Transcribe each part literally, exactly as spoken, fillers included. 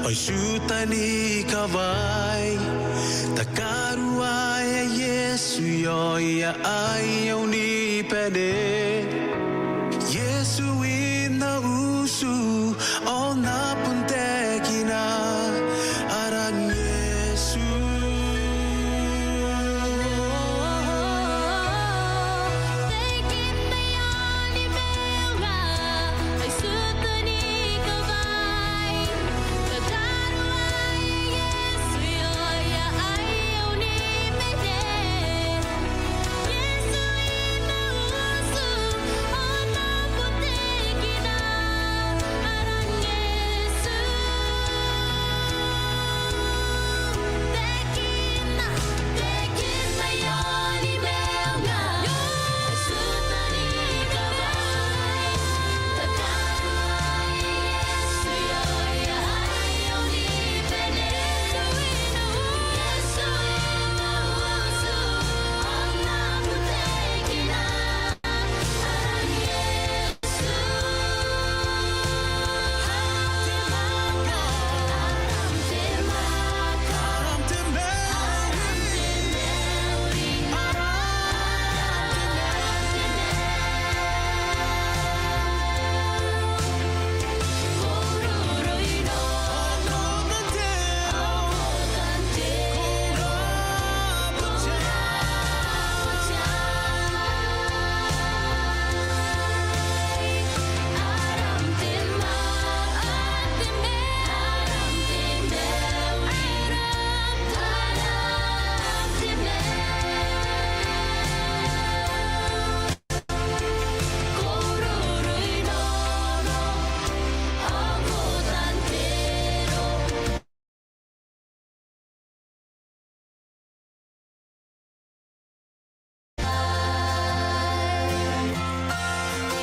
Ao I tuuta ni kawai, takaruaea Iesu, iaoia ae I a unibane. Iesu I na utu, ao N na bon taekina aran Iesu.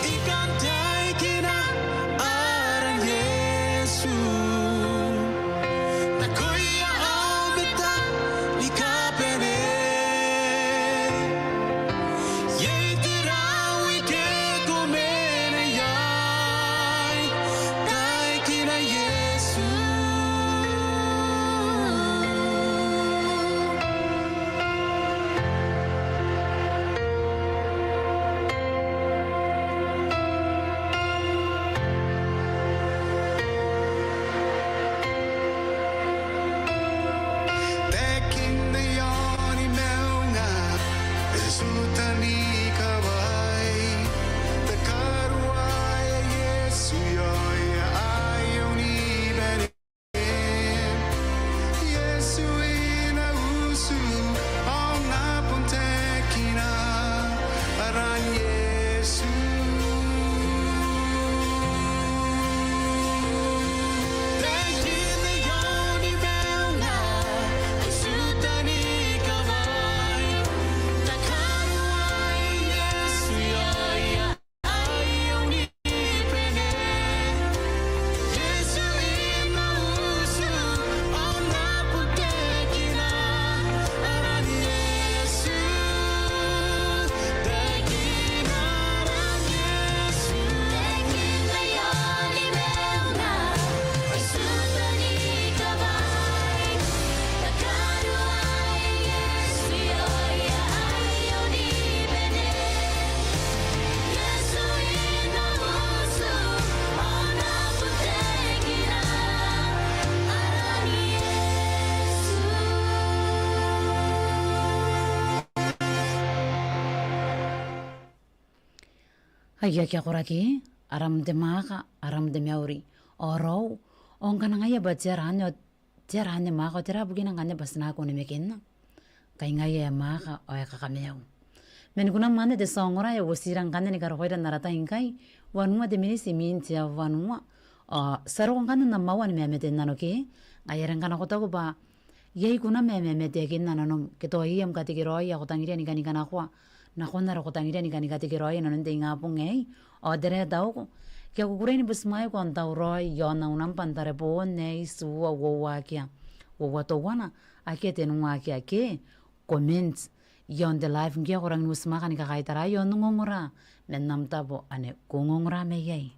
I kan taekina aran Iesu, nakoia aomata ni kabane. Iai te rawa ike ko mena iai, taekina Iesu. Taekina i aon maunga, e tuuta ni kawai, takaruaea Iesu, iaoia ae I a unibane. Iesu I na utu, ao N na bon taekina aran Iesu. Taekina i aon maunga, e tuuta ni kawai, takaruaea Iesu, iaoia ae I a unibane. Iesu I na utu, ao N na bon taekina aran Iesu. Taekina aran Iesu. Taekina i aon maunga, e tuuta ni kawai, takaruaea Iesu, iaoia ae I a unibane. Ai akea koraki, aram te mwaaka, aram te mauri. Ao raou, ao ngkana ngaia bwa tera anne, tera anne mwaaka, tera bukina ngkanne bwa ti na aki onimakinna. Kai ngaia ae mwaaka ao e kakamaiu. Ma ni kunam anne te tia ongora ae uotira ngkanne ni karokoira n ara tai ngkai, wanua te miniti imwin te aoa wanua. Ao ti a roko ngkanne n am aoa ni mamate n nano ke, ngaia are ngkana ko taku bwa iai kunam ae mamateakinna nanom, ke tao iai am katekeraoi ae ko tangiria ni kani kanakoa nakon are ko tangiria ni kani katekeraoia inanon te ingabong aei, ao tera ae tauko, ke a kukurei ni butimwaeko n tauraoi i aon au nambwa n tareboon ae itiua uoua akea uoua teuana akea tenua akea ke comment i aon te live ngke ko rangi ni butimwaaka ni kakaitara i aon ongongora man am tabo ane ko ongongora mai iai.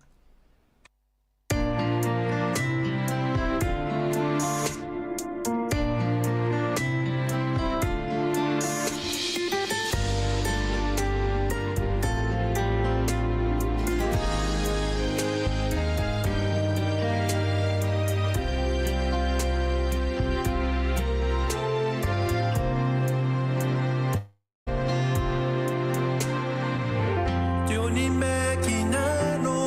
Nimaki nano,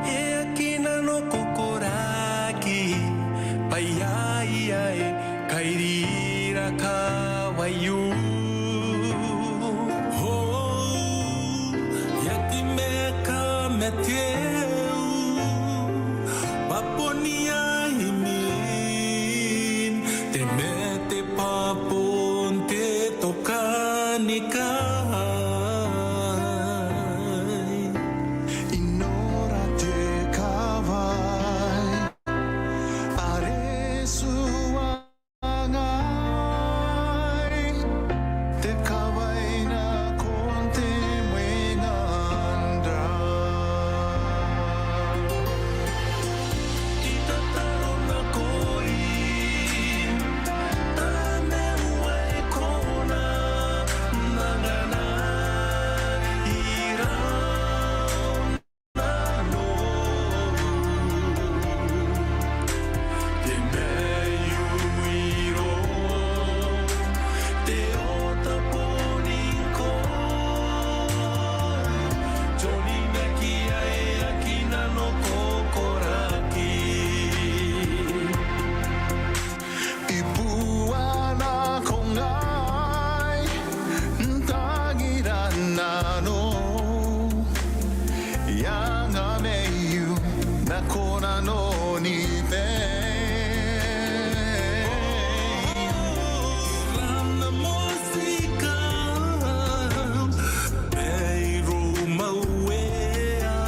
e aki nano kokoraki, bwa iai ae kairira kawaiu. Ho, e aki meka ma te eu, bwa bon iai imwin te mate bwa bon te tokanikai. I nora te kawai are e tua ngai, te kawai nakon te mwengara. I tataro nakoim, tamau ae kona n angana iroun nanou. Te maiu iroun te otaboni ngkoe. Te onimaki ae aki nano kokoraki. I bua nako ngai n tangira nanou, I anga maiu nako nanoni bwai. Rana motika, bwai rou mauea,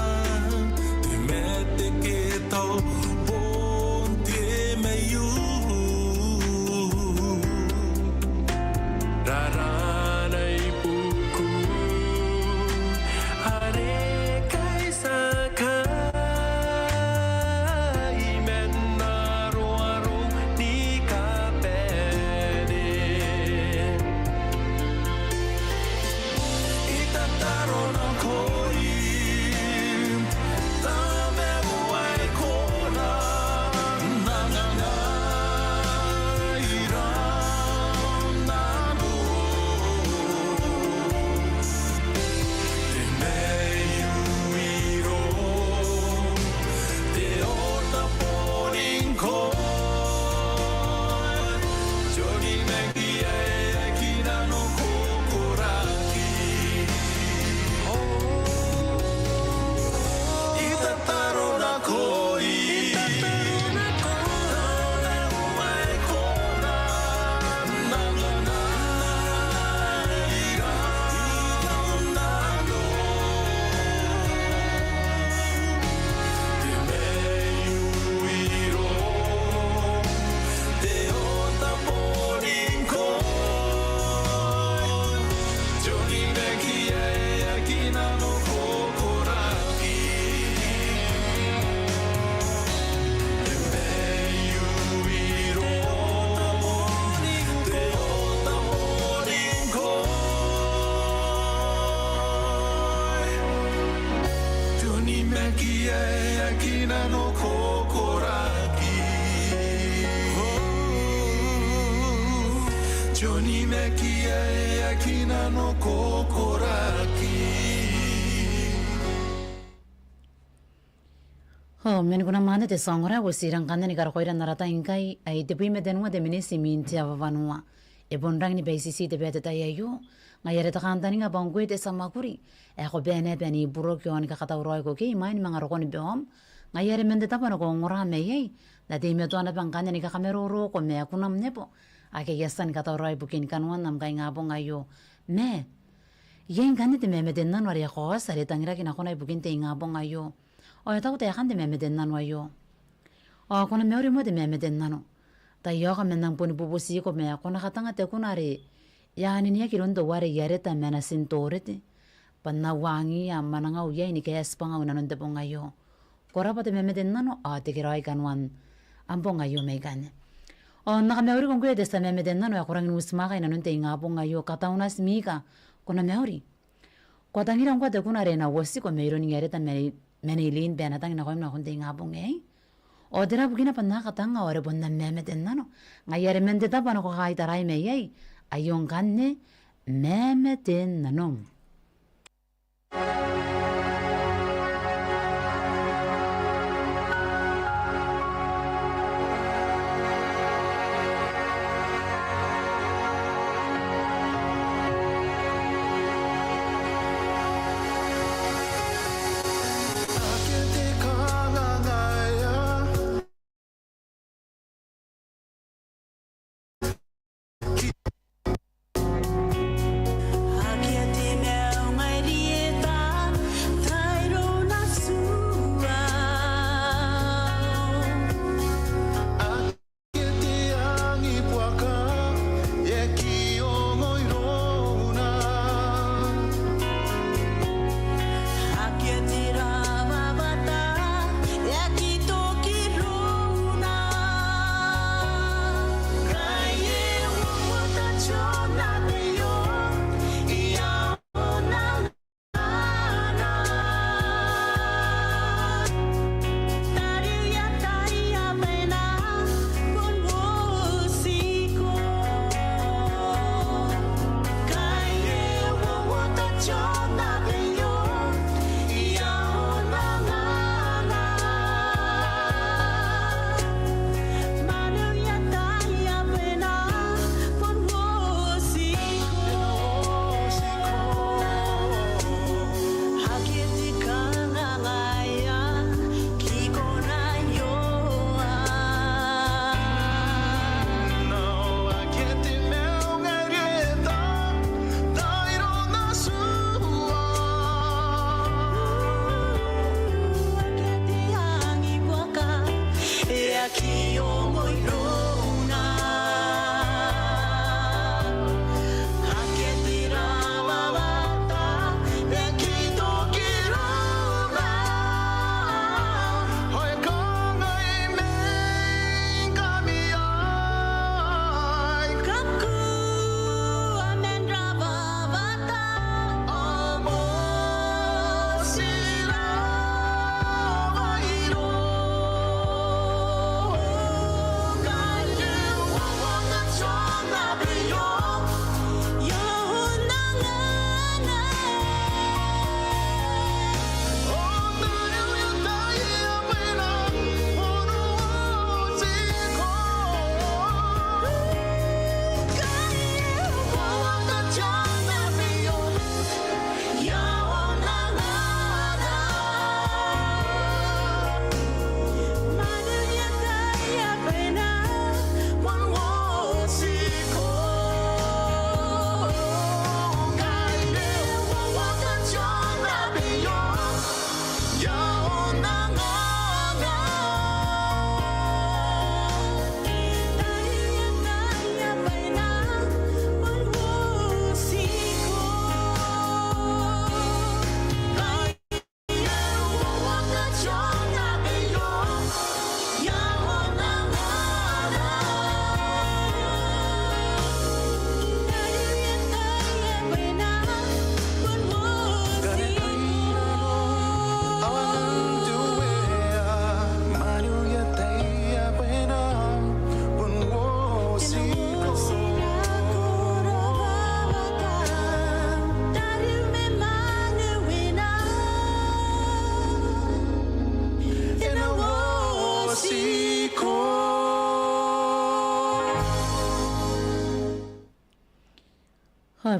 te mate ke tau bon te maiu. Rarana i buaku are kai tiakai man aroaro ni kabane. I tataro nakoim, tamau ae kona n angana iroun nanou. Te maiu iroun te otaboni ngkoe. Te onimaki ae aki nano kokoraki. I tataro nakoim, tamau ae kona n angana iroun nanou. Te maiu iroun te otaboni ngkoe. Te onimaki ae aki nano kokoraki. Te maiu iroun te otaboni ngkoe. Te onimaki ae aki nano kokoraki. Te onimaki ae aki nano kokoraki. Ao man kuna mwaane te tia ongora, ao ti rangi ni karakoira n ara tai ngkai, ae tebwi ma tenua te miniti imwin te aoa wanua. E bon rangi ni baititi te bwai n te tai aio, ngaia are ti kantaninga bwa ngkoe te tia mwakuri ae ko bane bane i buroki ao ni kakatauraoi ikoke imwain manga rokon beom. Ngaia are man te tabo are ko ongora mai iai, N na teimatoa naba ngkanne ni kakamaroroko ma kunam nebo ake I a tia ni katauraoi ibukin kanoan am kaingabong aio. Ma iai ngkanne te mamate n nano are e kaoti are e tangiraki nakona ibukin te ingabong aio. Ao e taku taekan te mamate n nano aio: Ao ko na mauri moa te mamate n nano. Taiaoka ma N nang boni bubutiko ma ko na katanga te kuna are e a aniniaki iroun teuare Iareta ma Natin Torete, bwa N na uangiia am mwanangau iai ni kaetibwangau i nanon te bong aio. Ko rabwa te mamate n nano ao tekeraoi kanoan am bong aio mai ikanne. Ao N na kamauriko ngkoe te tia mamate n nano ae ko rangi n utimwaaka i nanon te ingabong aio, Kataunati Mika, ko na mauri. Ko a tangira ngkoa te kuna are e na uotiko mairoun Iareta ma Nei, ma Nei Lin bwa e na tang nakoim nakon te ingabong aei. Ao tera bukina bwa N na aki katanga ao are bon am mamate n nano? Ngaia are man te tabo are ko kakaitarai mai iai, aio ngkanne mamate n nano.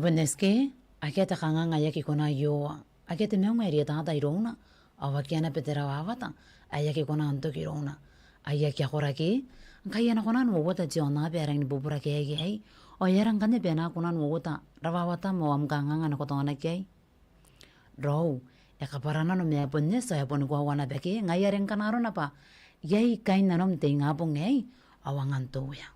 Bon S K, akea te kanganga ae aki kona Iehova, akea te maunga ae rietata irouna, ao akea naba te rawawata ae aki kona n toki irouna. Ai aki akoraki, ngkai e na kona n uouota te aonnaba ae rangi ni bubura ke aei, ao e aera ngkanne bwa e na kona n uouota rawawatam ao am kanganga nako taonaki iai? Raou, e kabwara nano ma e bon eti ao e boni koaua naba ke, ngaia are ngkana arona bwa iai kain nanom n te ingabong aei, ao a ngan touia.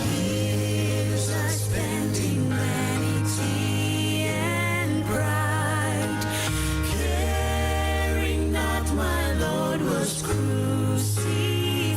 Years I spent in vanity and pride, caring not my Lord was crucified.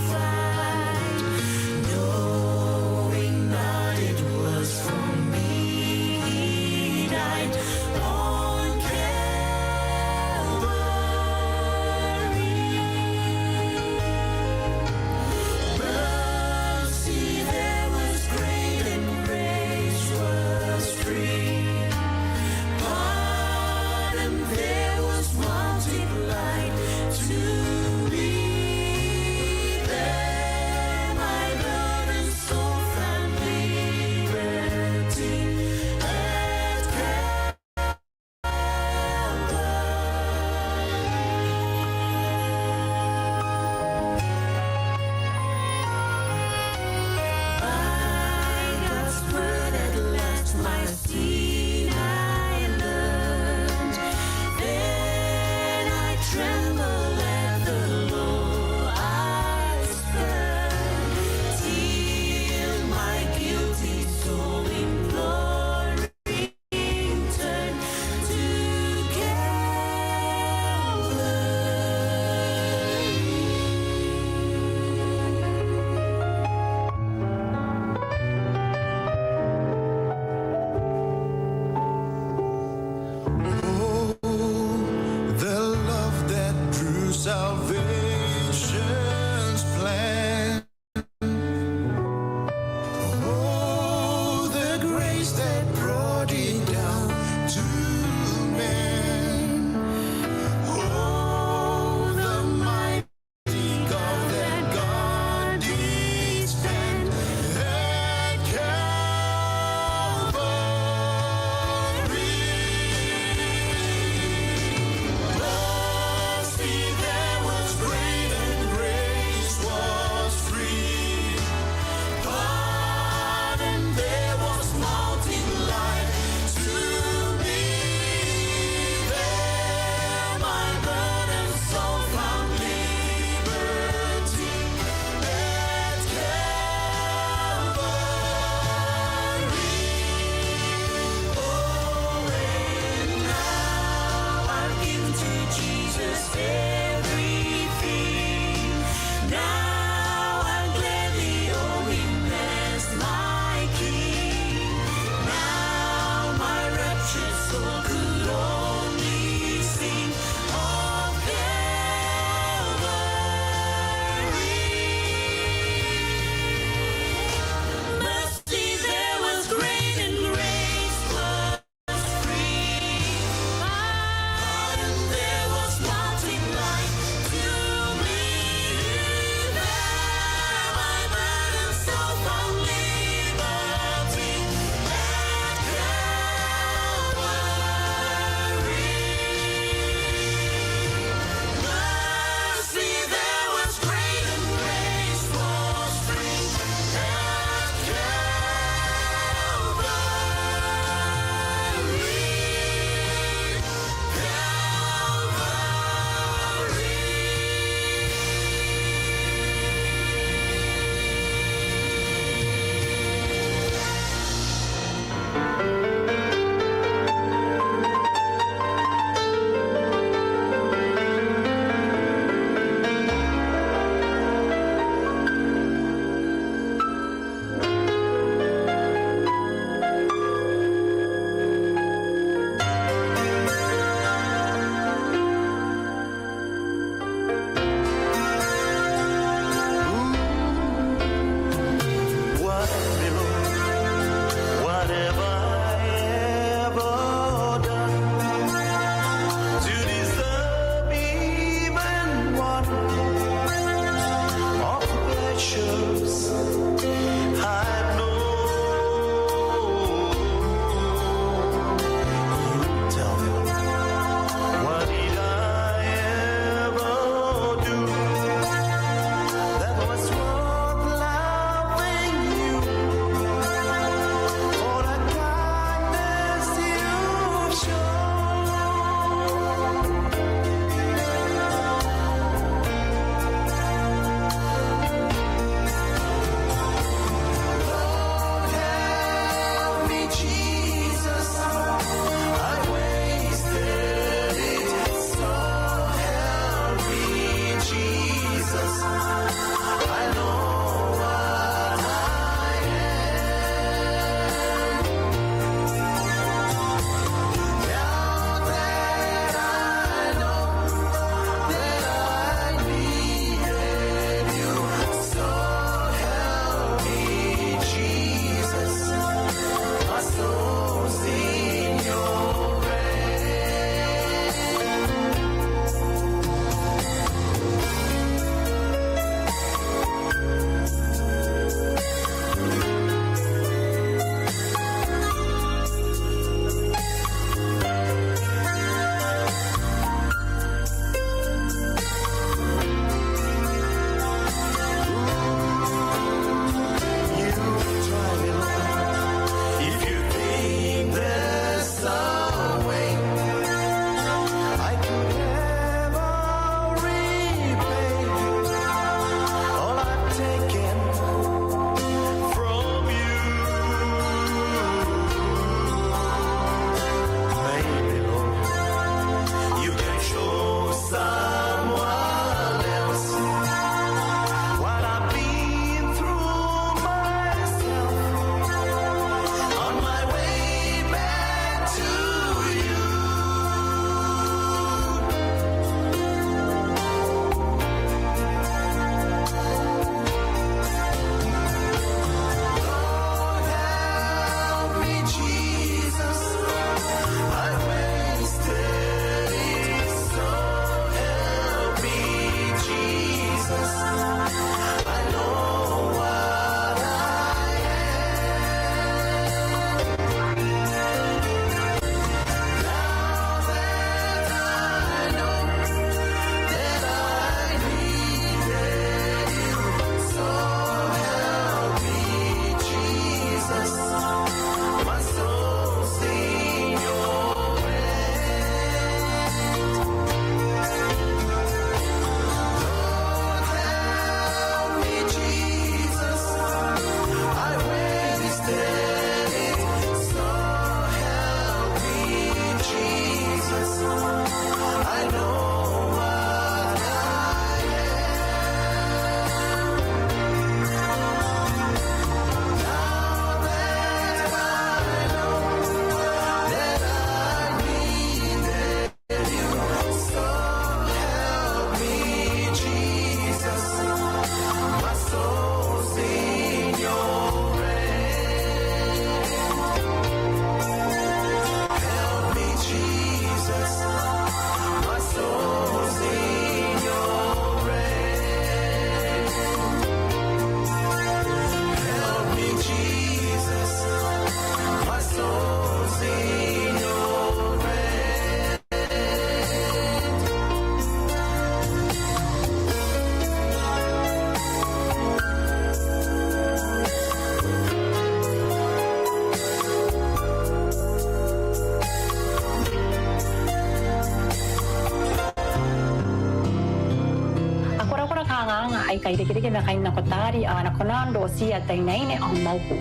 aika irekereke ma kainnakotaari ao a na kona n rootiia ataeinaine ao mwauku.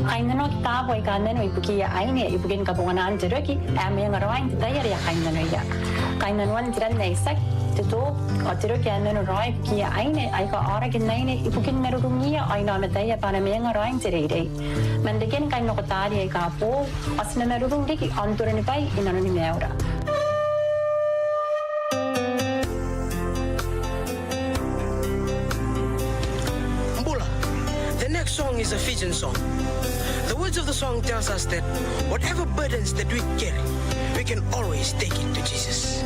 Kainnanoaki taabo aika a nano ibukiia aine ibukin kabonganaan te roki ae mwenga raoi n te tai are a kainnanoia. Kainnanoan te ran ae itiaki, te toobu ao te roki ae nano raoi ibukiia aine aika a aoraki n aine ibukin marurungiia ao inaomataia bwa a na mwenga raoi n te reirei. Man reken kainnakotaari aika boou ao ti na marurung riki ao n toranibwai inanoni maiura. Mbula, the next song is a Fijian song. The words of the song tells us that whatever burdens that we carry, we can always take it to Jesus.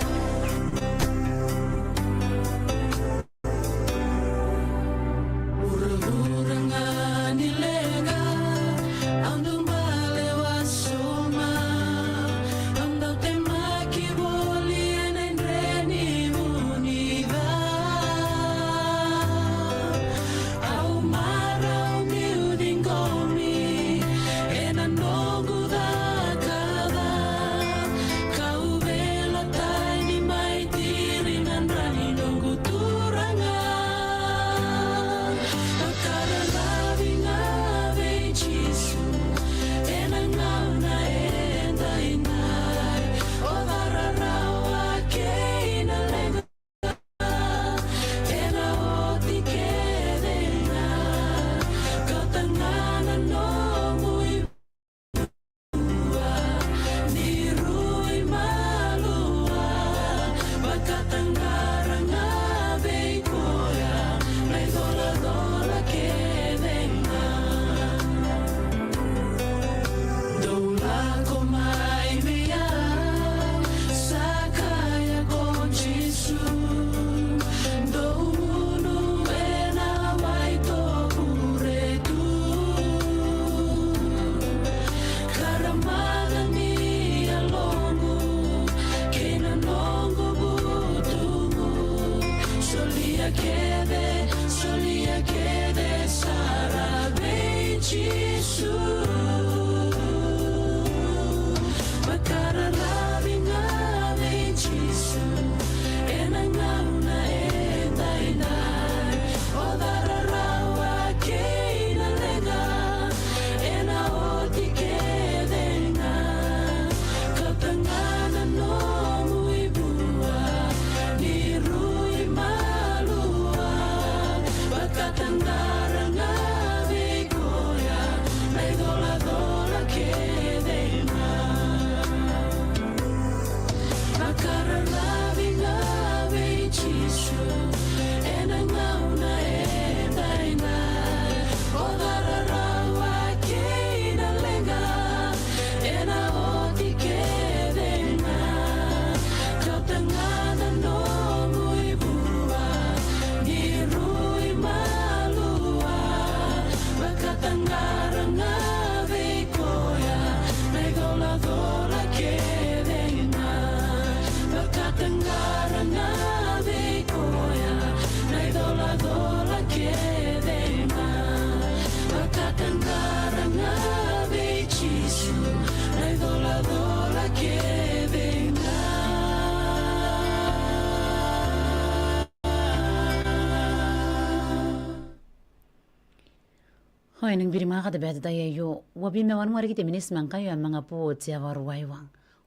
Ao e nang birimwaaka te bwai n te tai aio, uabwi ma wanua riki te miniti ma ngkai ao e manga boo te aoa ruaiwa.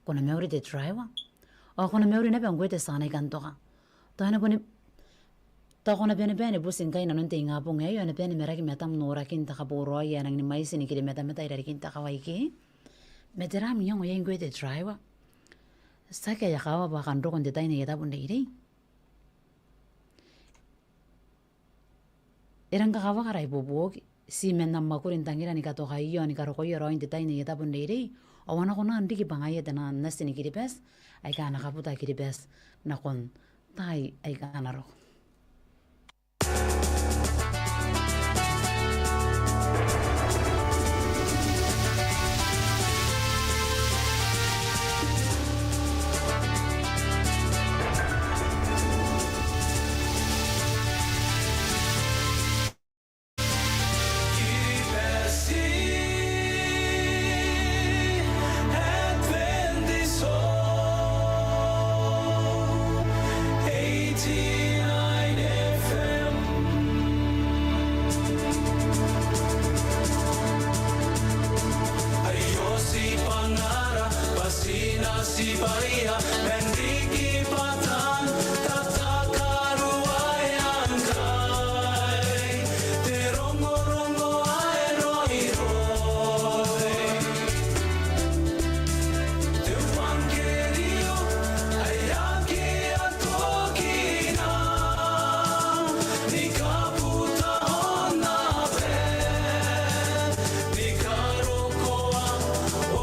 Ko na mauri te driver. Ao ko na mauri naba ngkoe te tia kangai kantoka. Tao e na boni, tao ko na bane buti ngkai inanon te ingabong aei, ao e na bane maraki matam n norakin te kaboraoi ae nang ni mwaiti ni kirimatamata i rarikin te kawai ke. Ma tera am iango iai ngkoe te driver? Tiaki ae e kawa bwa kam roko n te tai n aia tabo n reirei? E rang kakawaki ara ibuobuoki, ti man am mwakuri n tangira ni katokaia ao ni karokoia raoi n te tai n aia tabo n reirei, ao a na kona n riki bwa ngaia te nati ni Kiribati aika a na kabuta Kiribati nakon taai aika a na roko. Tibaia man riki bwa taan tatakaruaea ngkai te rongorongo ae raoiroi. Te euangkerio ae akea tokina ni kabuta onnawe, ni karokoa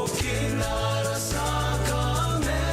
okin ara sakaramene.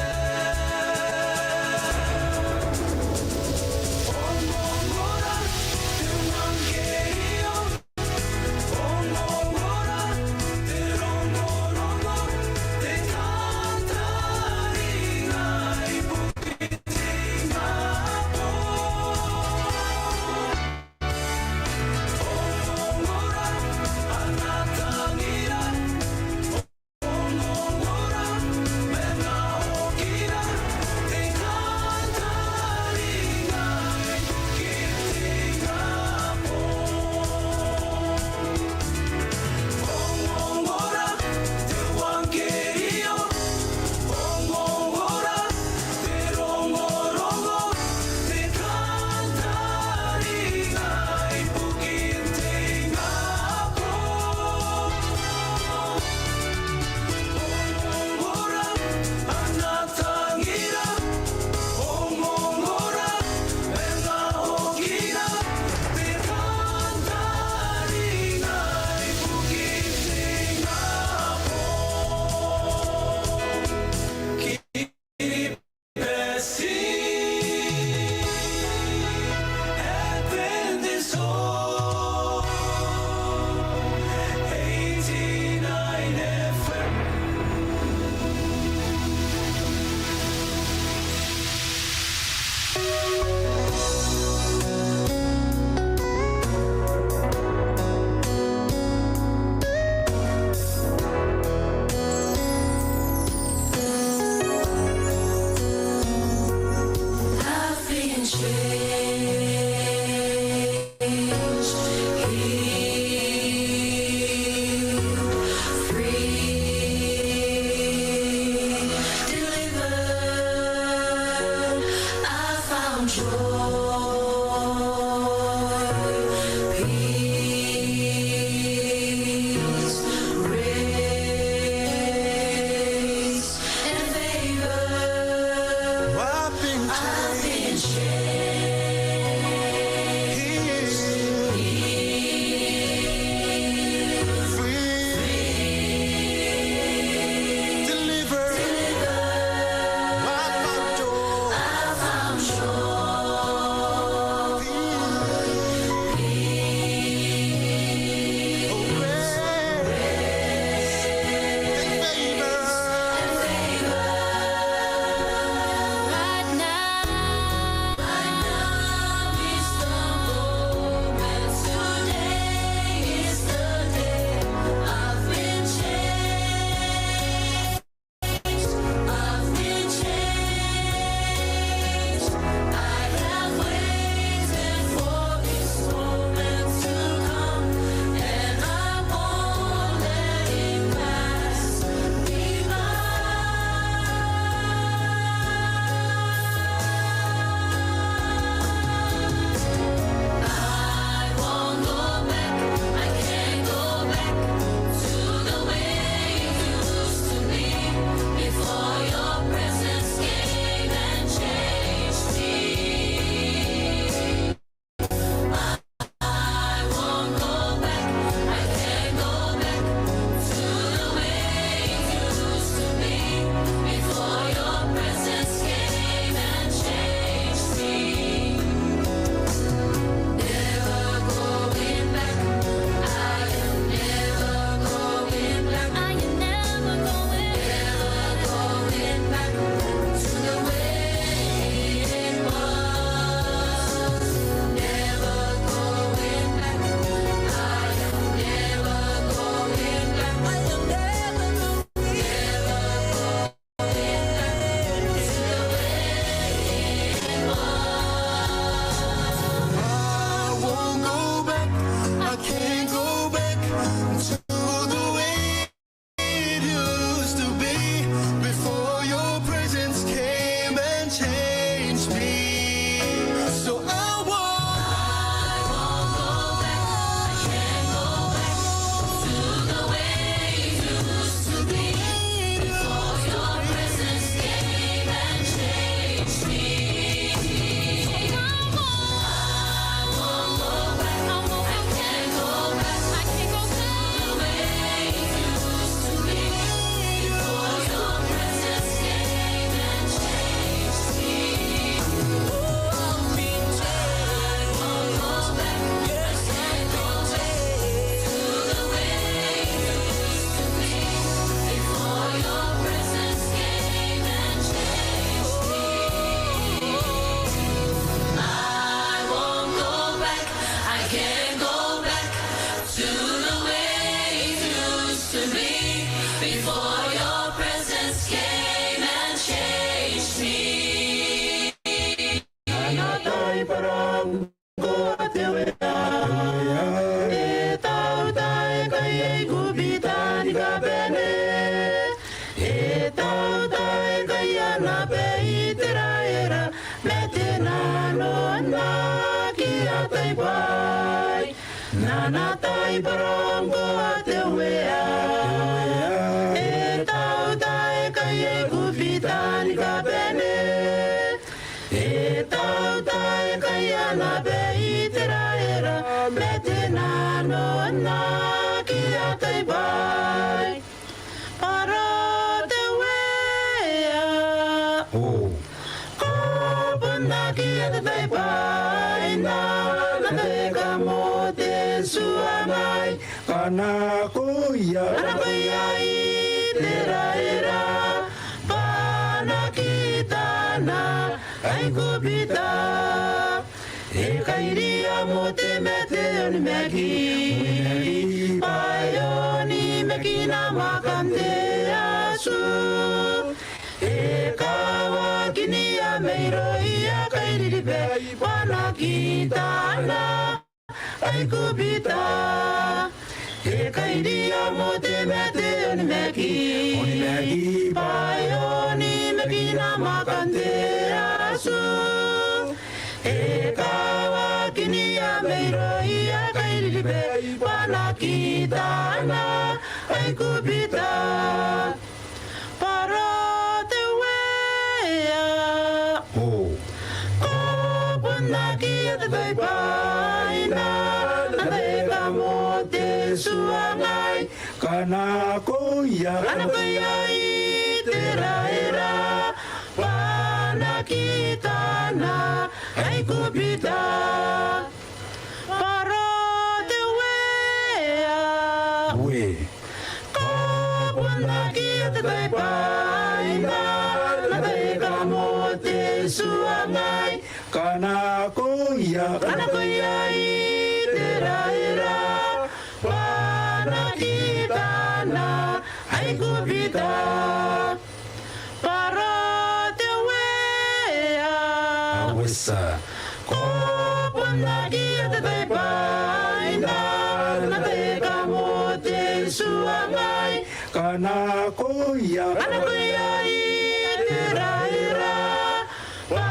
barongoa te Uea. E tautaeka i Aikubita ni kabane. E tautaeka i ana bwai Iteraera, ma te nanonaki a tai bwai. Bwa te Uea. O. Ko bon aki atatai bwaina, n ataei kamo te tua ngai. Kanakoia. Kanakoia Iteraera, bwa a na kitana Aikubita. E kairi Mose ma te onimaki. Onimaki. Bwa e onimaki n ana mwakante atiu. E kawakinia mairouia kairiri bwai bwa a na kitana Aikubita. E kairi Mose ma te onimaki. Onimaki. Bwa e onimaki n ana mwakante atiu. E kawakinia mairouia kairiri bwai bwa a na kitana Aikubita. Bwa te Uea. O. Ko bon aki atatai bwaina, n ataei kamo te tua ngai. Kanakoia. Kanakoia Iteraera, bwa a na kitana Aikubita. Bwa te Uea. Ue. Ko bon aki atatai bwaina, n ataei kamo te tua ngai. Kanakoia. Kanakoia Iteraera, bwa a na kitana Aikubita. Bwa te Uea. Aue tia. Ko bon aki atatai bwaina, n ataei kamo te tua ngai. Kanakoia. Kanakoia Iteraera, bwa a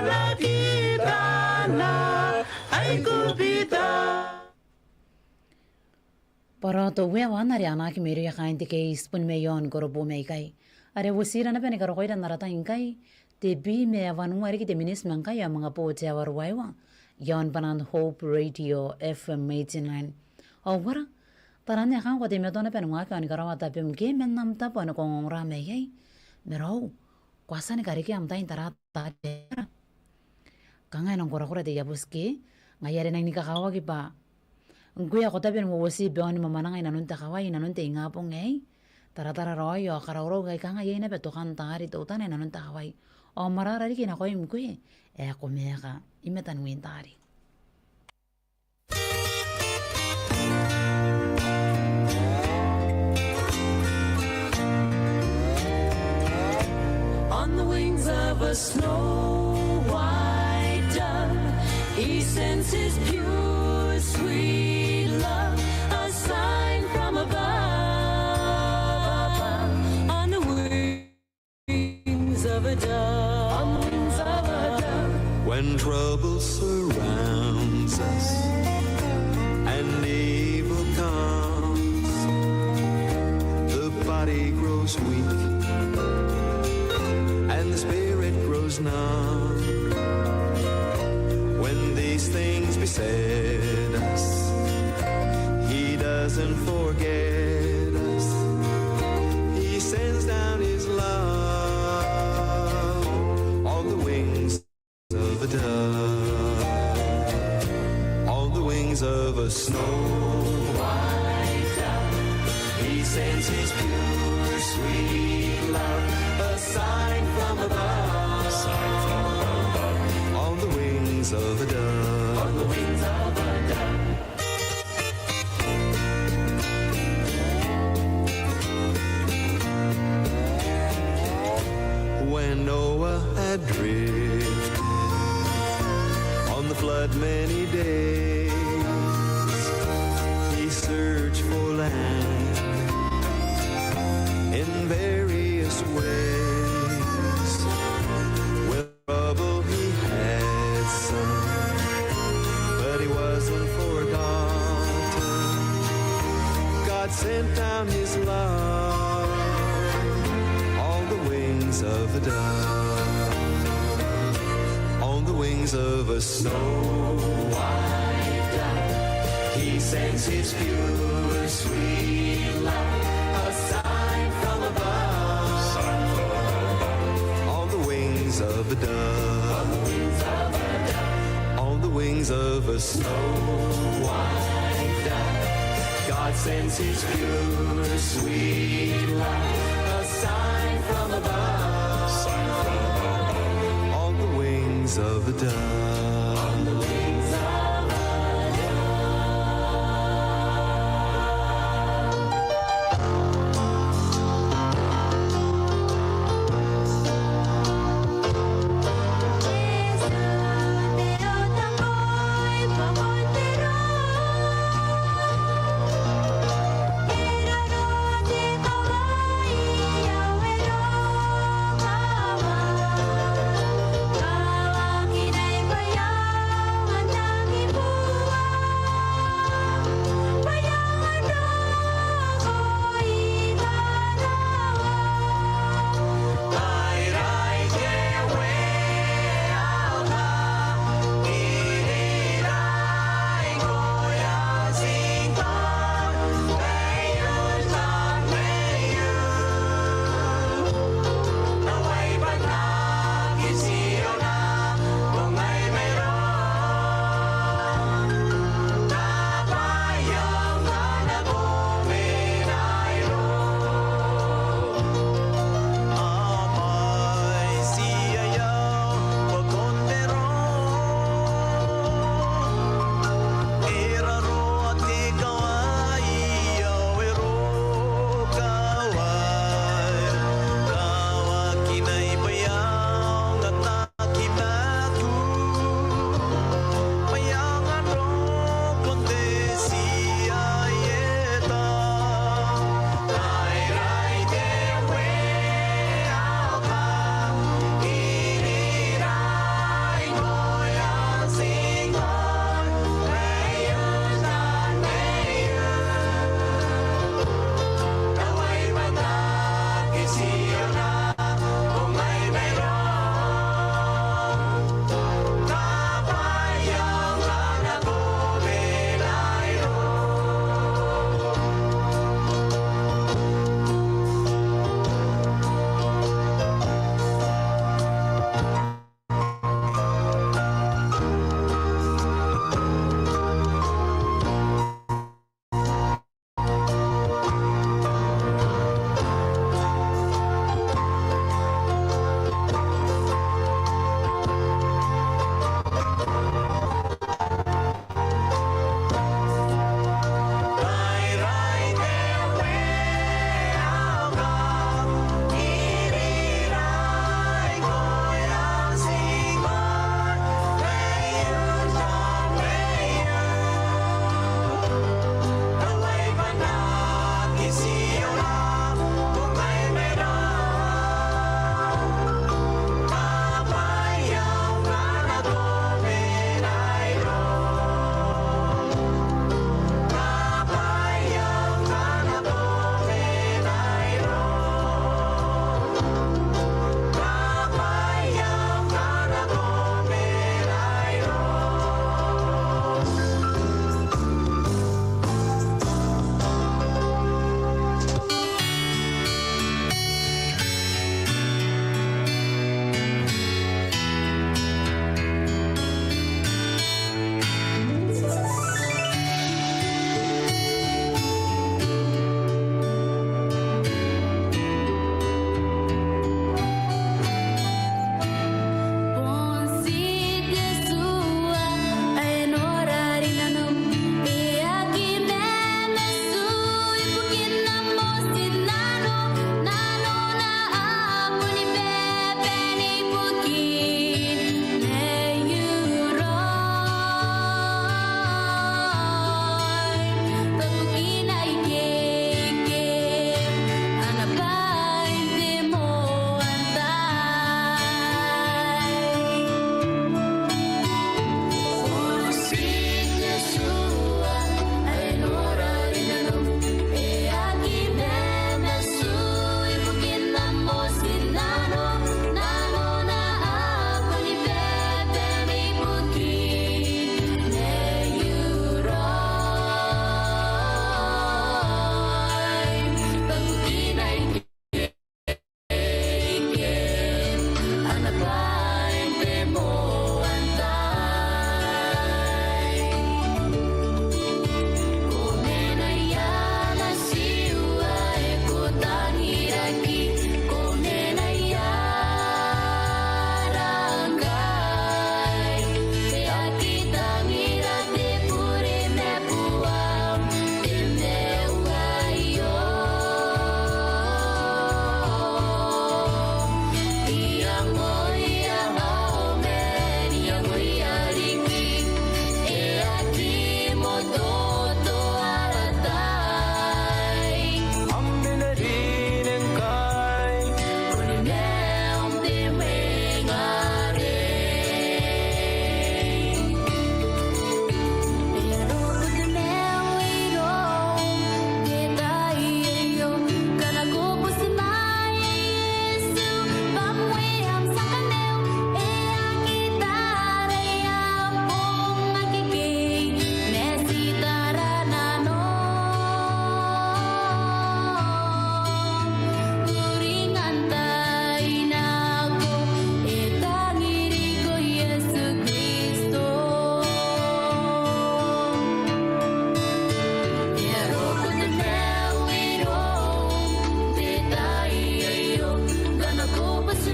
na kitana Aikubita. Bwa te Uea. Ao anne are a na aki mairouia kaain te case bon mai aon Koroboom aikai. Are uotira naba ni karokoira n ara tai ngkai, te bwi ma wanua riki te miniti ma ngkai ao manga boo te aoa ruaiwa i aon bwanan Hope Radio F M eighty-nine. Ao uara, taraan ae kanga ko teimatoa naba ni waaki ao ni karaoa tabem ke man am tabo ane ko ongongora mai iai. Ma raou, ko a tia ni karekea am tai n tara taari. Kanga e nang korakora te iabuti ke, ngaia are e nang ni kakawaki bwa ngkoe ae ko tabe ni uouoti bwa e na mwamwananga i nanon te kawai i nanon te ingabong aei, taratara raoi ao karaurau ngkai kanga iai naba tokan taari teutana i nanon te kawai. Ao mwarara riki nakoim ngkoe ae ko maeka i matan win taari. On the wings of a snow white dove, he sends his pure, sweet love, a sign from above. On the wings of a dove. On the wings of a dove. When trouble surrounds us and evil comes, the body grows weak and the spirit grows numb. When these things beset us, he doesn't forget us. He sends down his love on the wings of a dove, on the wings of a snow white dove. He sends his pure, sweet love, a sign from above. A sign from above. On the wings of a dove. On the wings of a dove. When Noah had drifted on the flood many days, he searched for land in various ways. Well, trouble he had some, but he wasn't forgotten. of a dove, on the wings of a snow white dove, he sends his pure sweet love, a sign from above. On the wings of a dove, on the wings of a snow white dove, God sends his pure sweet love, a sign from above. On the wings of a dove.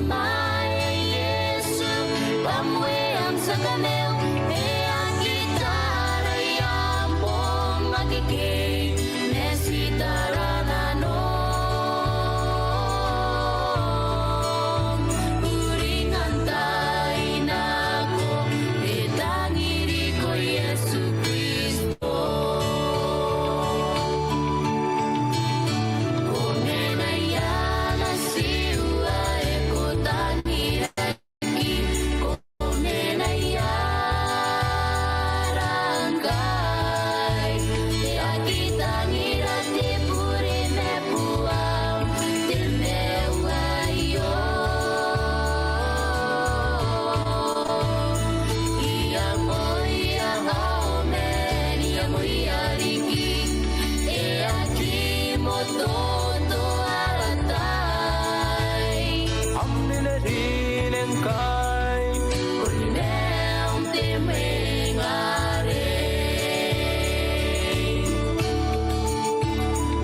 Mai Iesu, bwa am wee, am tia kamaiu, e aki tarai am bong akekei, ma ti tara nanom. Uringan taai nako, e tangiriko Iesu Kristo. Ko mena i aan tiua, e ko tangiraki, ko mena i ara ngkai, e aki tangira te bure ma buam, te maiu aio. Iangoia ao man, iangoia riki, e aki mototo ara tai. Am rinerine ngkai, boni maium te mwengare.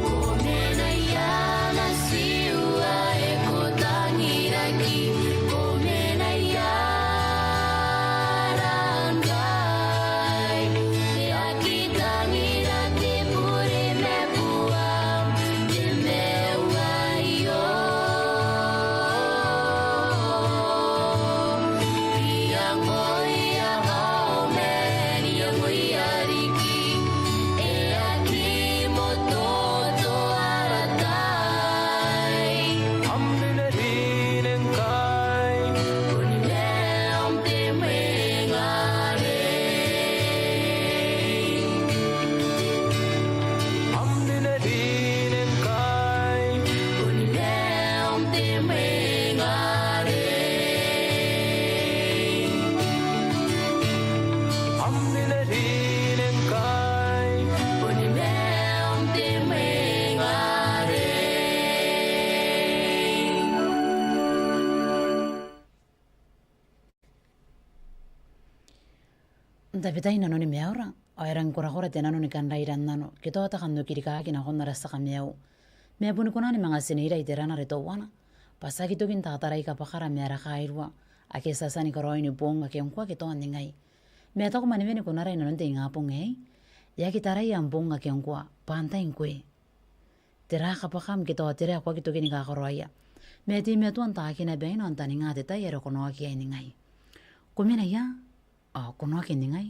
Ko mena i aan tiua, e ko tangiraki, ko mena i ara ngkai, e aki tangira te bure ma buam, te maiu aio. Iangoia ao man, iangoia riki, e aki mototo ara tai. Am rinerine ngkai, boni maium te mwengare. Am rinerine ngkai, boni maium te mwengare. Am rinerine ngkai, boni maium te mwengare. N tabetai nanoni maiura, ao e rangi korakora te nano ni kan raira n nano, ke tao te kan oki rikaaki nakon ara tia kamaiu. Ma e boni kona ni manga tineira iterana are teuana, bwa ti aki toki n tatarai kabwakara ma ara kairua, ake ti a tia ni karaoi ni boong ake ngkoa ke tao n ningai. Ma e taku manewen kunara inanon te ingabong aei, e aki tarai am boong ake ngkoa, bwa antai ngkoe. Tera kabwakam ke tao tera ae ko aki toki ni kakaraoia. Ma e teimatoa n taakina baina ao n taninga te tai are ko na oki iai n ningai. Ko mena ia, ao ko na oki n ningai.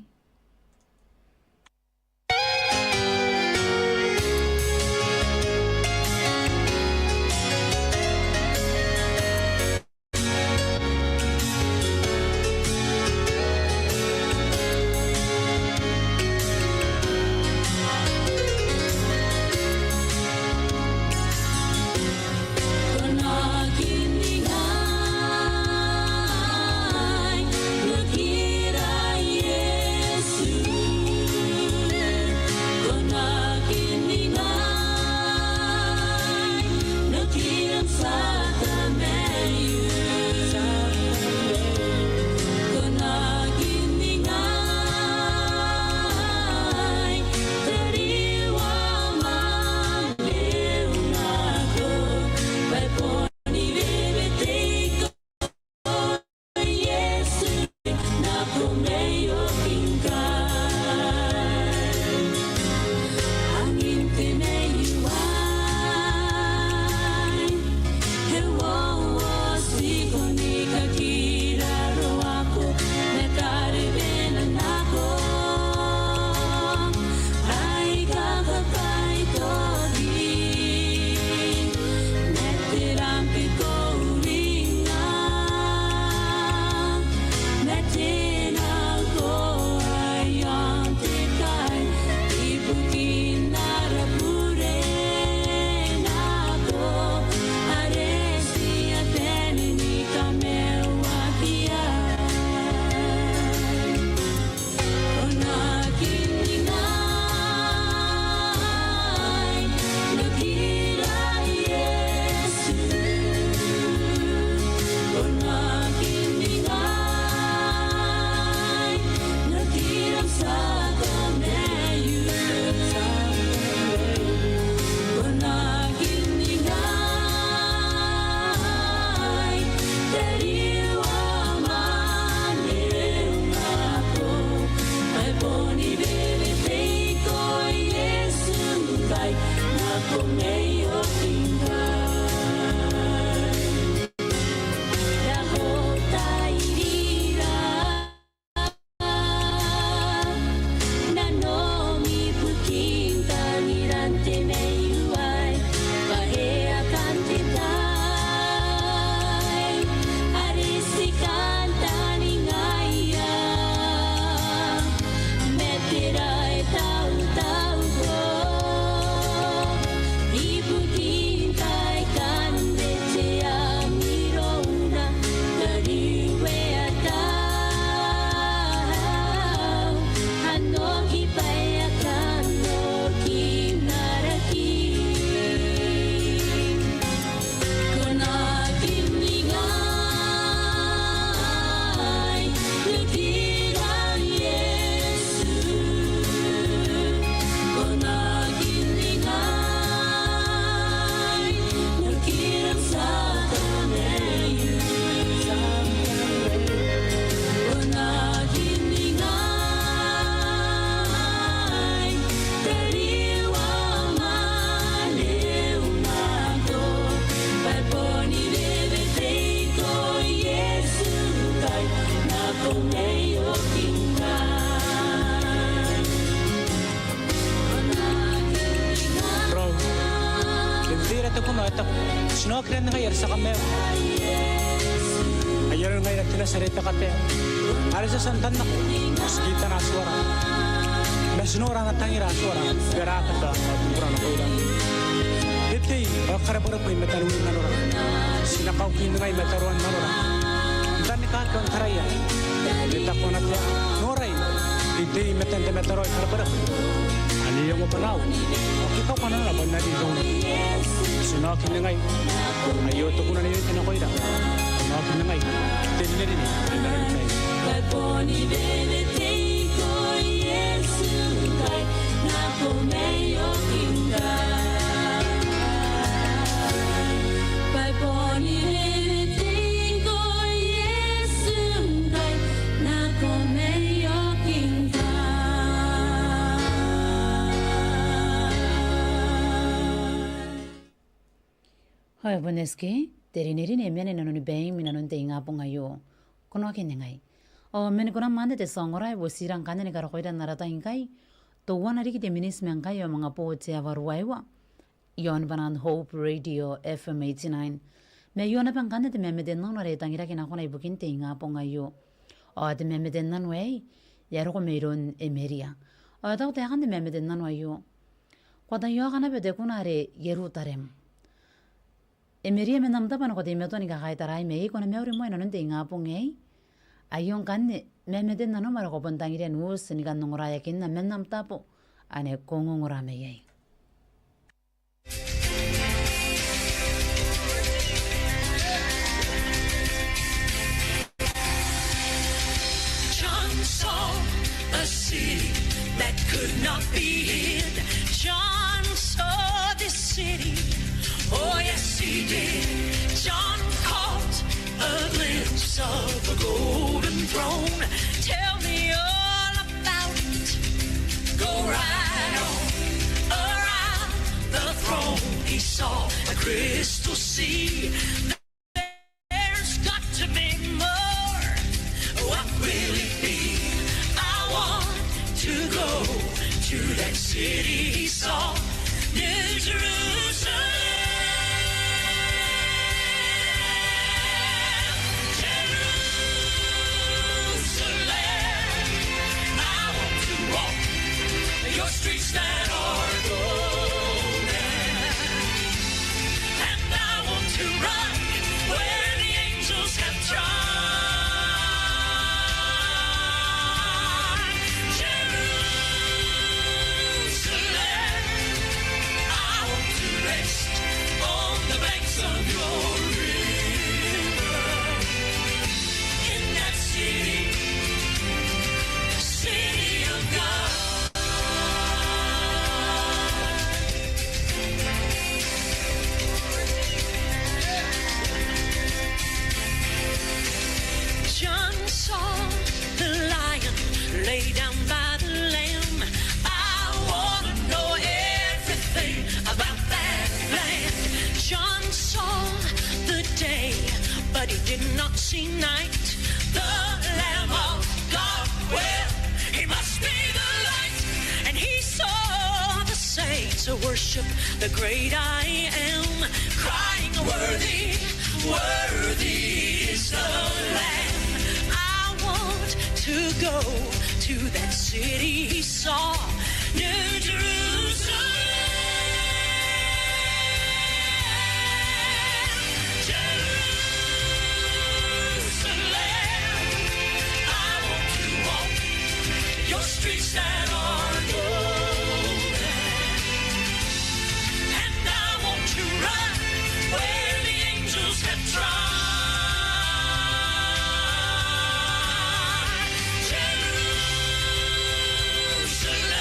Are ti a kamaiu. Ai aron ngaira te Natina are te katea. Are ti a tia n tannako. Ti kitana Atuara. Ma ti nora ana tangira Atuara. Bwa e raka te bubura nakoira. Te tei ao e karebwerebwe i matan uin nanora. Ti na kauki ningai ma taroan nanora. N tanikaaki ao n taraia. Te taku ana tia. Norai. Te tei i matan te mataroa e karebwerebwe. Ane e ongo bwanaau. Ao ke e kauka nanona bwa N na ri irouna. Ti na oki ningai. Aio te kuna n reirei nakoira. Ti na oki ningai. Te rinerine. Te rinerine. Ao e bon S K, te rinerine e mena i nanoni baim i nanon te ingabong aio. Ko na oki ningai. Ao man Ko na maan te tia ongora e botira ngkanne ni karokoira n ara tai ngkai. Teuana riki te miniti ma ngkai ao manga boo te aoa ruaiwa. Iaon bwanaan Hope Radio F M eighty-nine. Ma aio naba ngkanne te mamate n nano are e tangiraki nakona ibukin te ingabong aio. Ao te mamate n nano aei, e a roko mairoun Emeria. Ao e taku taekan te mamate n nano aio: Ko ataia naba te kuna are Ierutarem. Emeria, man am tabo ane ko teimatoa ni kakaitaraai mai iai, ko na mauri moa i nanon te ingabong aei. Aio ngkanne mamate n nanom are ko bon tangiria n uti ni kan ongoraeakinna man am tabo ane ko ongongora mai iai. John saw a city that could not be hid. John saw this city. Oh, yes, he did. John caught a glimpse of a golden throne. Tell me all about it. Go right on around the throne. He saw a crystal sea. There's got to be more. What will it be? I want to go to that city he saw, New Jerusalem. Jerusalem, I want to walk your streets that are golden. And I want to run where the angels have trod. Jerusalem, I want to rest on the banks of your river. In that city, the city of God. John saw the lion lay down by the lamb. I want to know everything about that land. John saw the day, but he did not see night. The Lamb of God, well, he must be the light. And he saw the saints worship the great I Am, crying, "Worthy, worthy is the Lamb." I want to go to that city he saw, New Jerusalem. Jerusalem, I want to walk your streets that are golden. And I want to run where the angels have trod. Jerusalem,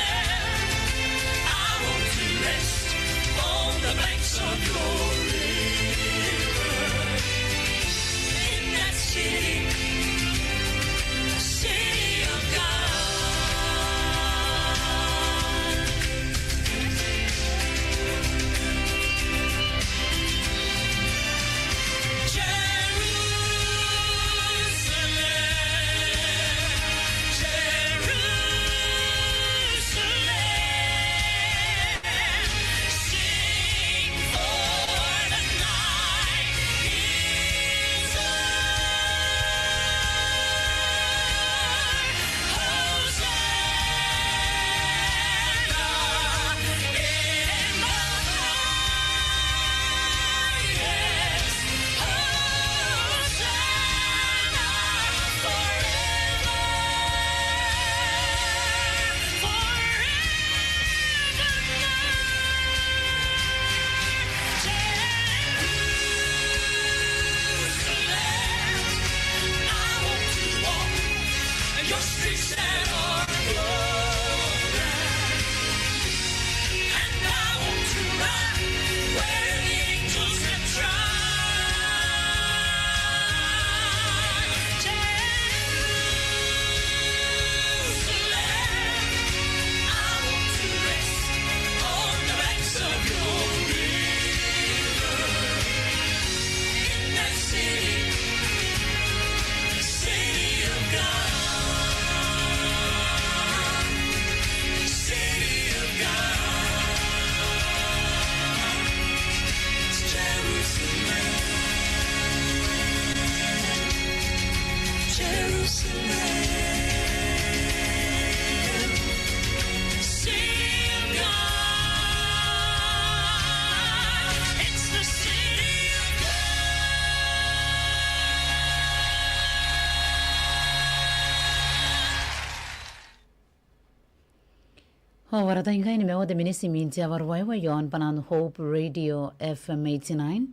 Ao ara tai ngkai ni maiu te miniti imwin te aoa ruaiwa iaon bwanaan Hope Radio F M eighty-nine.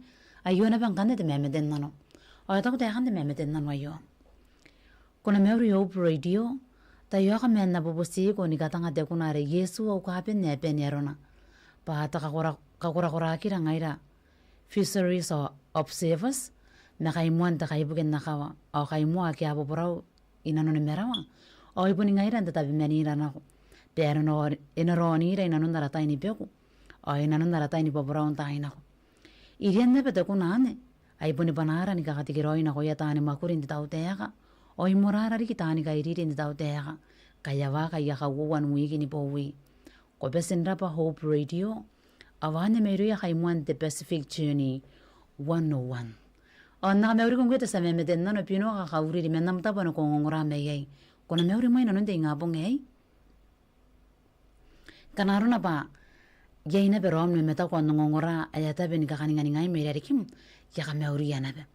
Aio naba ngkanne te mamate n nano. Ao e taku taekan te mamate n nano aio. Ko na mauri Hope Radio, taiaoka ma N na bubutiko ni katanga te kuna are Iesu au kaaben ae bane arona. Bwa a tia kakora-, kakorakoraakira ngaira fisheries observers, ma kaimoan te kaibuke n akawa, ao kaimoa ake a boborau i nanoni marawa, ao i boni ngaira n tatabemanira nako. Bwa e na noo-, e na raonira i nanon ara tai ni beku, ao i nanon ara tai ni boborau n taai nako. Irian naba te kuna anne, ai boni bwanaara ni kakatekeraoi nakoia taani mwakuri n te tautaeka, ao i moraara riki taani kairiri n te tautaeka, ngkai a waaki aia kauoua n wiiki ni bowi. Ko bati n rabwa Hope Radio, ao anne mairouia kaimoan te Pacific Journey one oh one. Ao N na kamauriko ngkoe te tia mamate n nano, binoa kakauriri man am tabo ane ko ongongora mai iai. Ko na mauri mai nanon te ingabong aei. Ngkana arona bwa iai naba raom ni mamataku ao n ongongora ae a tabe ni kakaninganingai mai rarikim, I a kamauria naba.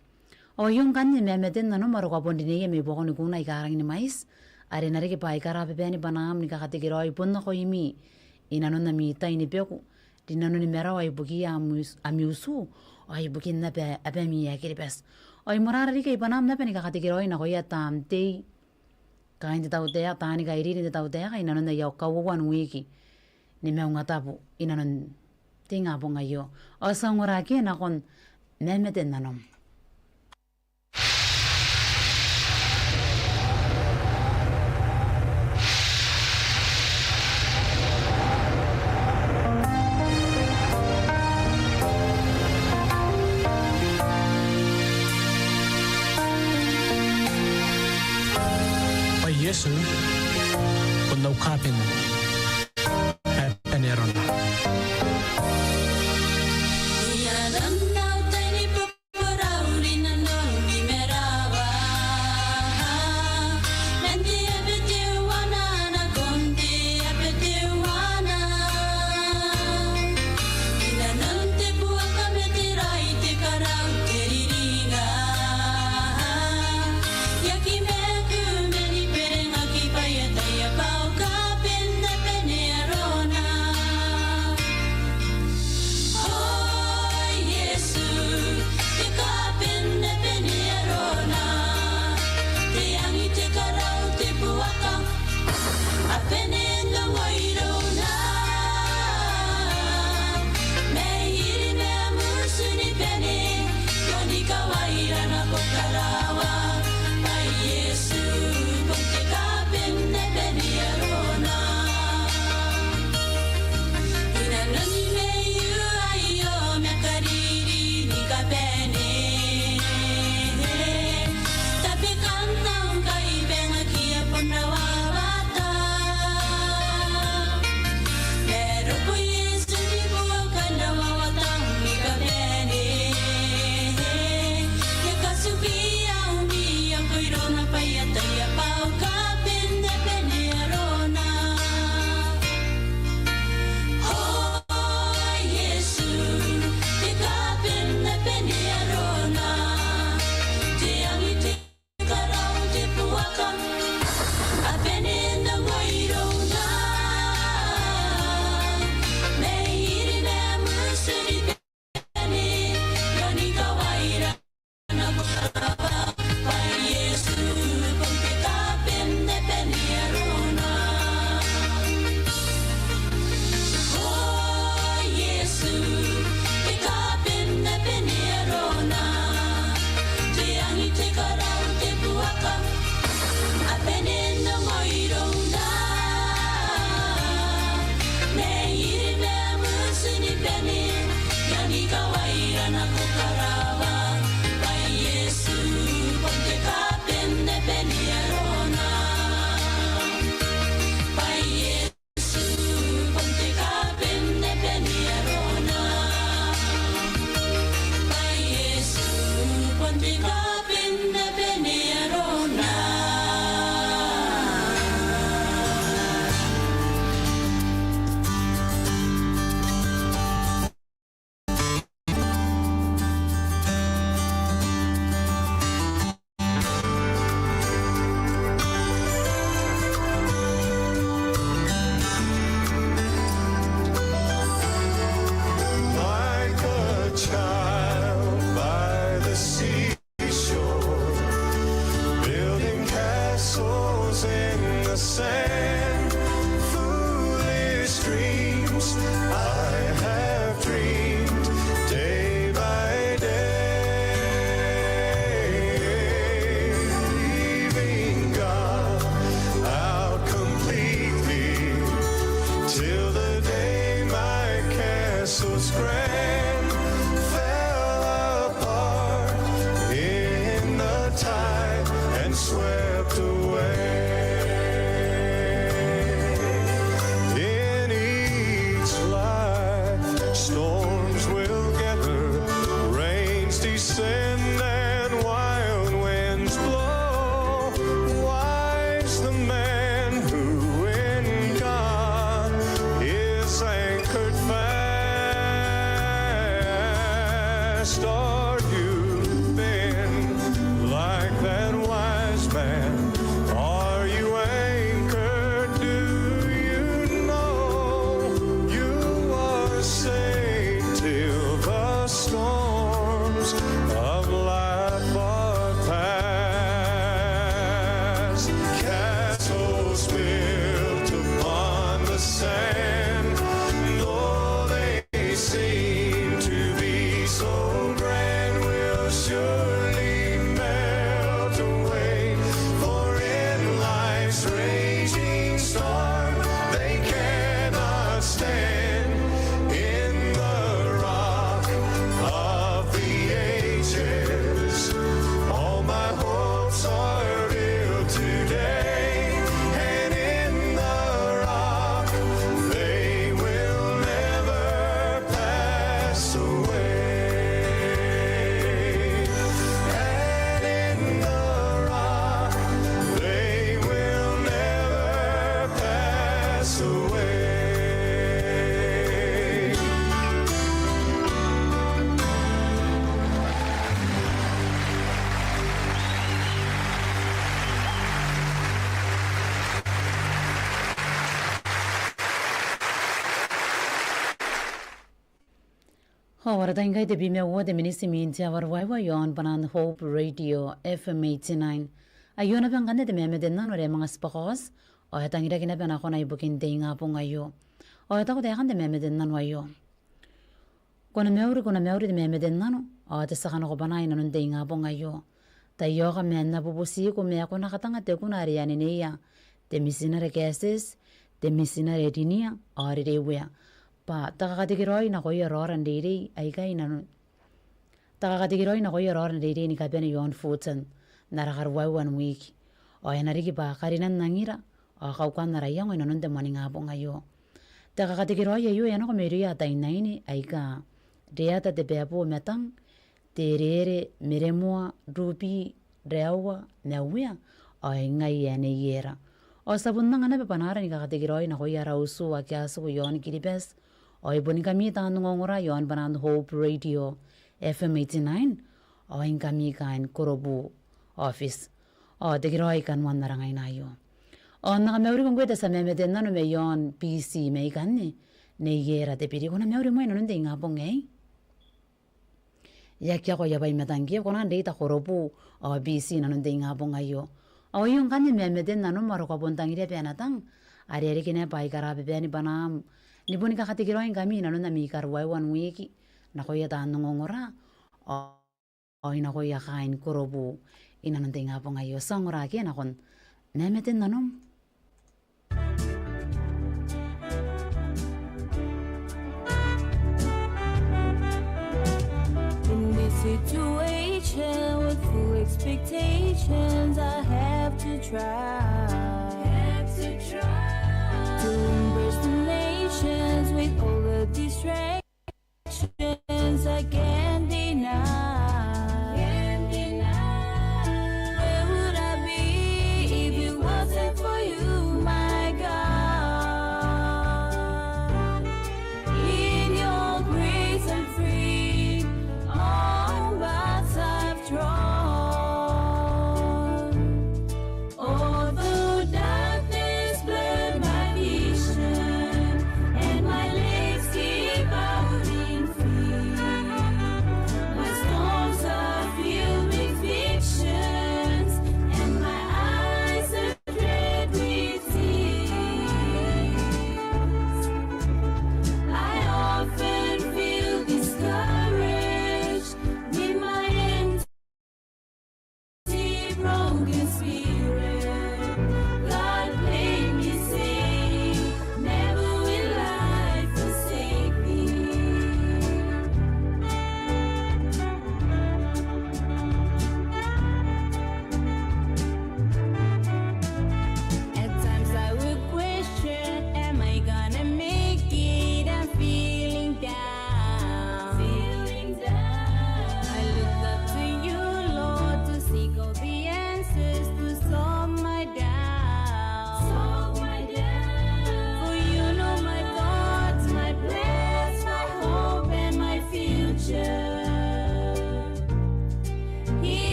Ao aio ngkanne mamate n nanom are ko a bon rineia mai buakon kuuna aika rangi ni mwaiti, are e na riki bwa aika a bane bwanaam ni kakatekeraoi bon nakoimi i nanon ami tai ni beku, ri nanoni marawa ibukiia ami us-, ami utu, ao ibukin naba abami ae Kiribati. Ao i moraara riki ai bwanaam naba ni kakatekeraoi nakoia taan tei, kaain te tautaeka, taani kairiri n te tautaeka, i nanon aia kauoua n wiiki ni maungatabu i nanon te ingabong aio. Ao ti a ongora ake nakon mamate n nanom. Bwa Iesu bon au kaaben ae bane arona. swept away. In each life, storms will gather, rains descend, and wild winds blow. Wise the man who in God is anchored fast. Are you been like that wise man? Are you anchored? Do you know you are safe till the storms of life are past? Castles built upon the sand, though they they seem to be so grand, will surely melt away. For in life's raging storm they cannot stand. In the Rock of the Ages, all my hopes are built today, and in the Rock they will never pass away. And in the Rock they will never pass away. Ao ara tai ngkai tebwi ma uoua te miniti imwin te aoa ruaiwa i aon Bwanan Hope Radio F M eighty-nine. Aio naba ngkanne te mamate n nano are e manga tibwa kaoti, ao e tangiraki naba nakona ibukin te ingabong aio. Ao e taku taekan te mamate n nano aio: Ko na mauri, ko na mauri te mamate n nano, ao te tia kanakobanai inanon te ingabong aio. Tai aoka ma N na bubutiko ma ko na katanga te kuna are e aneneia te mitinare Kaetieti, te mitinare Rinia, ao Rerewea, bwa te kakatekeraoi nakoia raora n reirei aikai inanon, te kakatekeraoi nakoia raora n reirei ni kabane i aon Fulton n ara karuaiwa n wiki. Ao e na riki bwa karinan angira ao kaukan ara iango inanon te moaningabong aio. Te kakatekeraoi aio e a nako mairouia ataeinaine aika Reata, Tebeabo, Matang, Tereere, Meremoa, Rubi, Reaua ma Uea, ao e ngai ae Neiera. Ao ti a bon anga naba bwanaara ni kakatekeraoi nakoia ara utu ake a tiku i aon Kiribati, ao i boni ngkami taan ongongora i aon Bwanan Hope Radio F M eighty-nine, ao i ngkami kaain Korobu Office. Ao tekeraoi kanoan ara ngaina aio. Ao N na kamauriko ngkoe te tia mamate n nano mai aon B C mai ikanne, Neiera Tebiri, ko na mauri moa inanon te ingabong aei. E aki akoia bwai ma tangke, ko na n reita Korobu ao B C inanon te ingabong aio. Ao aio ngkanne mamate n nanom, ao ko a bon tangiria bwa e na tang, are e reke naba aika rababani bwanaam ni boni kakatekeraoingkami inanon ami karuaiwa n wiki nakoia taan ongongora ao ao inakoia kaain Korobu inanon te ingabong aio. Ti a ongora ake nakon mamate n nanom. In this situation with full expectations, I have to try, have to try to embrace the nations with all the distractions I can't deny. Can't deny. Where would I be if it wasn't for you, my God? In your grace I'm free, all paths I've trod. Although darkness blurred my vision and my legs gave up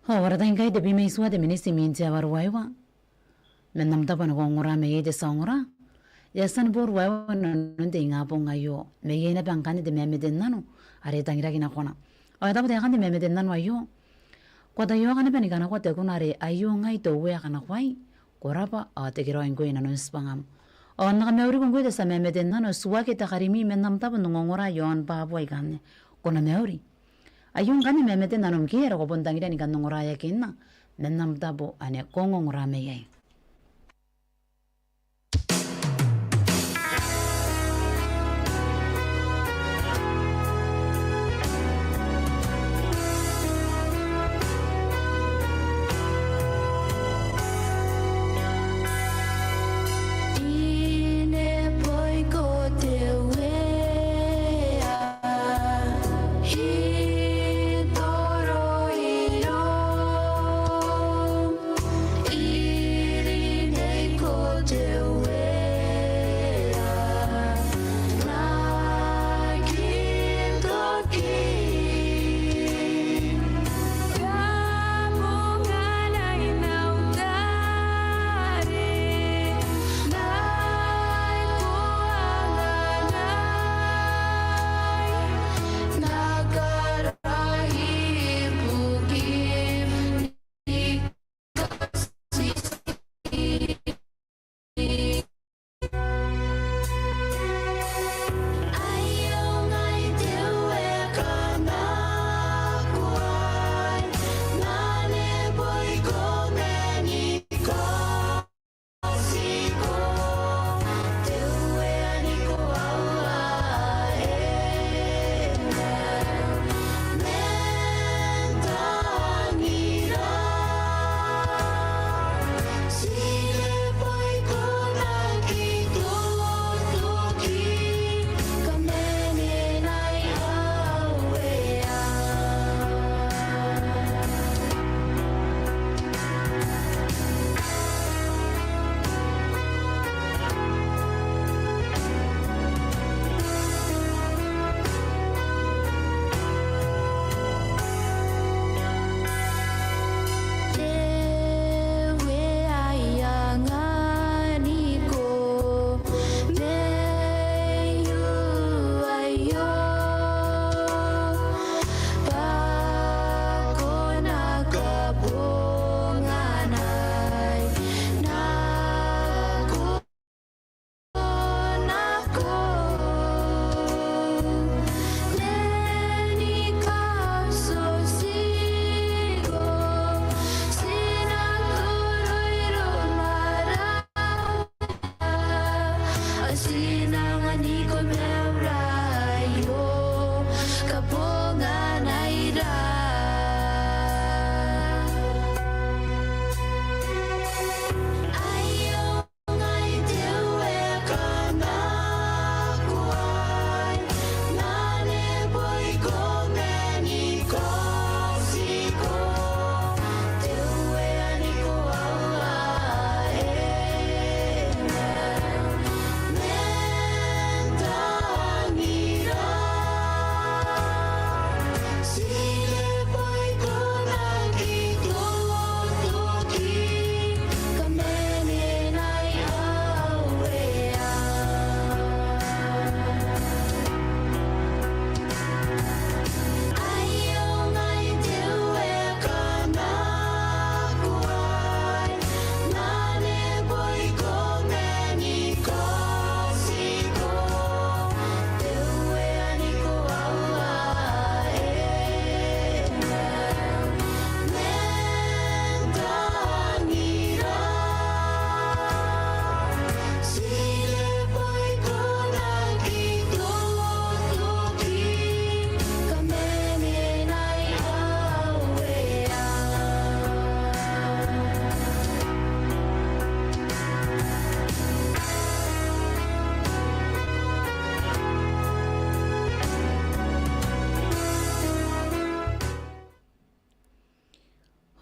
Ao ara tai ngkai te bwi mai tua te miniti imwin te aoa ruaiwa. Man am tabo ane ko ongora mai iai te tia ongora, e a tia ni bo ruaiwa inanon te ingabong aio. Mai iai naba ngkanne te mamate n nano are e tangiraki nakona. Ao e taku taekan te mamate n nano aio: Ko a taiaoka naba ni kanakoa te kuna are aio ngai te Uea ae kanakoai. Ko rabwa ao tekeraoi ngkoe inanon tibwangam. Ao N na kamauriko ngkoe te tia mamate n nano, tuai ake te karimi man am tabo n ongongora iaon Papua ikanne. Ko na mauri. Aio ngkanne mamate n nanom ke are ko bon tangiria ni kan ongoraeakinna man am tabo ane ko ongongora mai iai.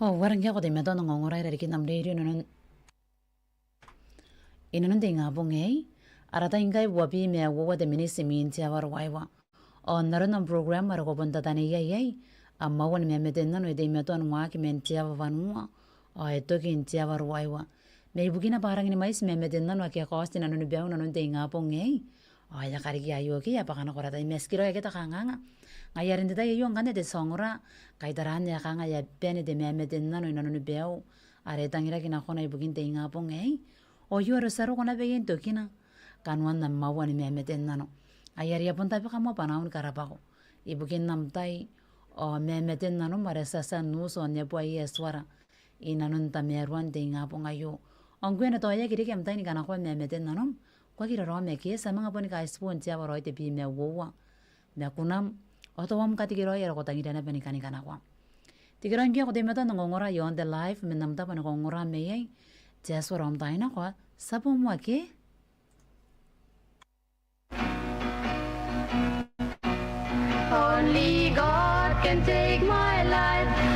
Ao e rangi n ko teimatoa n ongongora irarikin am rerio inanon, inanon te ingabong aei. Ara tai ngkai uabwi ma uoua te miniti imwin te aoa ruaiwa. Ao n aron am program are ko bon tataneiai iai, Am aua ni mamate n nano e teimatoa n waaki man te aoa wanua ao e toki n te aoa ruaiwa. Ma ibukina bwa a rangi ni mwaiti mamate n nano ake a kaoti i nanoni baiu n nanon te ingabong aei, ao e a kariki aio ke e a bwaka nako ara tai. Ma ti kiraoi akea te kanganga. Ngaia are n te tai aio ngkanne te tia ongora, kai taraan ae kanga e a bane te mamate n nano i nanoni baiu are e tangiraki nakona ibukin te ingabong aei. Ao aio are ti a roko naba iai n tokina kanoan am aua ni mamate n nano. Ai are e a bon tabeka moa bwanaau ni karabwako ibukin am tai, ao mamate n nanom are ti a tia n uti ao n neboa iai Atuara i nanon tamaroan te ingabong aio. Ao ngkoe ae taoaki riki am tai ni kanakoa mamate n nanom, ko aki raraoma ke, ti a manga boni kaitibo n te aoa raoi te bwi ma uoua. Ma kunam, ao tao am katikiraoi are ko tangiria naba ni kani kanakoa. Tikiraoi ngkoe ae ko teimatoa n ongora iaon te live man am tabo ane ko ongora mai iai. Te Atua raom taai nako, ti a boo moa ke. Only God can take my life.